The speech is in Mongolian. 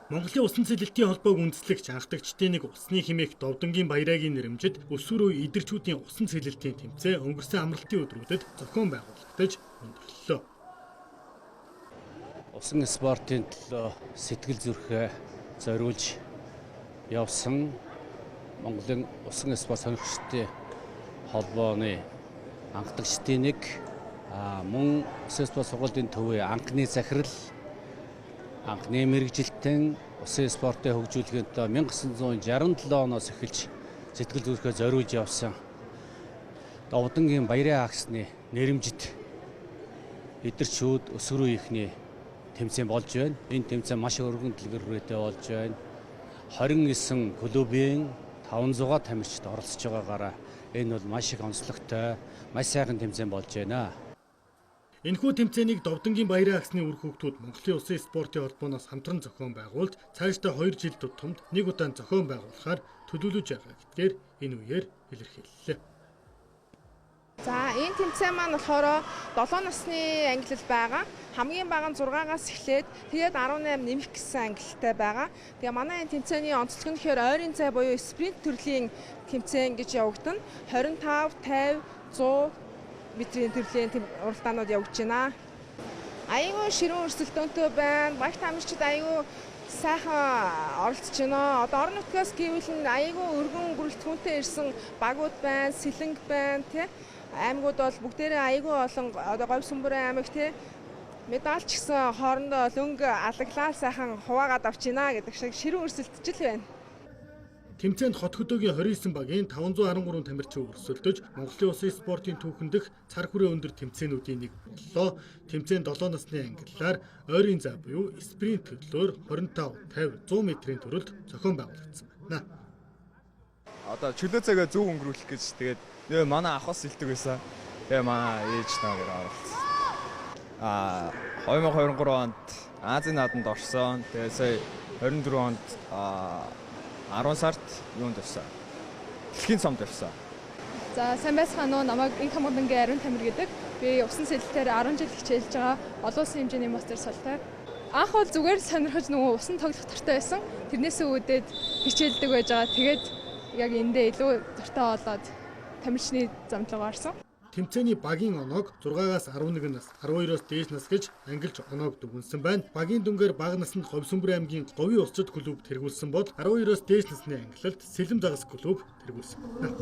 Монголын усан сэлэлтийн холбоог үндэслэгч анхдагчдын нэг усны химээх Довдонгийн Баярагийн нэрэмжит өсвөр үе эдэрчүүдийн усан сэлэлтийн тэмцээн өнгөрсөн амралтын өдрүүдэд зохион байгуулагдаж өндөрлөлөө. Усан спортын төлөө сэтгэл зүрхээ зориулж явсан Монголын усан спорт сонирхчдын холбооны анхдагчдын нэг, мөн усан спорт сургуулийн төвийн анхны захирал, анхны мэргэжилтэн, усан спортыг хөгжүүлэхийн төлөө 1967 оноос эхэлж сэтгэл зүрхээ зориулж явсан Довдонгийн Баярын агсны нэрэмжит эдэрчүүд өсвөр үеийнхний тэмцээн болж байна. Энэ тэмцээн маш өргөн дэлгэрэнгүй болж байна. 29 клубын 500 тамирчид оролцож байгаагаараа энэ бол маш их онцлогтой, маш сайхан тэмцээн болж байна. Энэхүү тэмцээнийг Довдонгийн Баярын агсны үр хүүхдүүд Монголын усан спортын холбооноос хамтран зохион байгуулж, цаашдаа 2 жил тутамд нэг удаан зохион байгуулахаар төлөвлөж байгаа гэдгээр энэ үеэр илэрхийллээ. За, энэ тэмцээн маань болохоор 7 насны ангилал байгаа. Хамгийн бага нь 6-аас эхлээд тэгээд 18 нэмэх гэсэн ангилалтай байгаа. Тэгээ манай энэ тэмцээний онцлог нь гэхээр ойрын зай буюу спринт төрлийн тэмцээн гэж явагдана. 25, 50, 100 метрийн төрлийн уралдаанууд явагдаж байна. Аягүй ширүүн өрсөлдөөнтэй байна. Багт тамирчид аягүй сайхан оролцож байна. Одоо орон нутгаас гэвэл нь аягүй өргөн бүрэлдэхүүнтэй ирсэн багууд байна, Сэлэнг байна, тий. Аймагуд бол бүгдээрээ аягүй олон, одоо Говьсүмбэр аймаг, тий, медаль ч гэсэн хоорондоо өнгө алаглаа сайхан хуваагаад авч байна гэдэг шиг ширүүн өрсөлдөж л байна. Тэмцээнд хот хөдөөгийн 29 багийн 513 тамирчин өрсөлдөж, Монголын усан спортын түүхэн дэх цар хүрээ өндөр тэмцээнүүдийн нэг боллоо. Тэмцээн 7 насны ангиллаар ойрын зай буюу спринт төрлөөр 25, 50, 100 метрийн төрөлд зохион байгуулагдсан байна. Одоо чөлөө цагаа зөв өнгөрүүлэх гэж, тэгээд нөө манай ах бас илдэг байсан. Тэгээ манай ээж нар оролцсон. 2023 онд Азийн наадамд орсон. Тэгээ сая 24 онд 10 сард юунд орсон. Дэлхийн цомд орсон. За, сайн байцгаана уу? Намайг Инх Хамгадангийн Ариун Тамир гэдэг. Би усан сэлэлтээр 10 жил хичээлж байгаа. Олон улсын хэмжээний мастер салтай. Анх бол зүгээр сонирхож нөгөө усан тоглох дуртай байсан. Тэрнээсээ үүдээд хичээлдэг байж байгаа. Тэгээд яг эндээ илүү дуртай болоод тамирчны замдлага орсон. Тэмцээний багийн оноог 6-аас 11 нас, 12-оос дээш нас гэж ангилж оноог дүгнэсэн байна. Багийн дүнгээр бага наснд Говьсүмбэр аймгийн Говийн усчид клуб тэргүүлсэн бол 12-оос дээш насны ангилалд Сэлэм загас клуб тэргүүлсэн байна.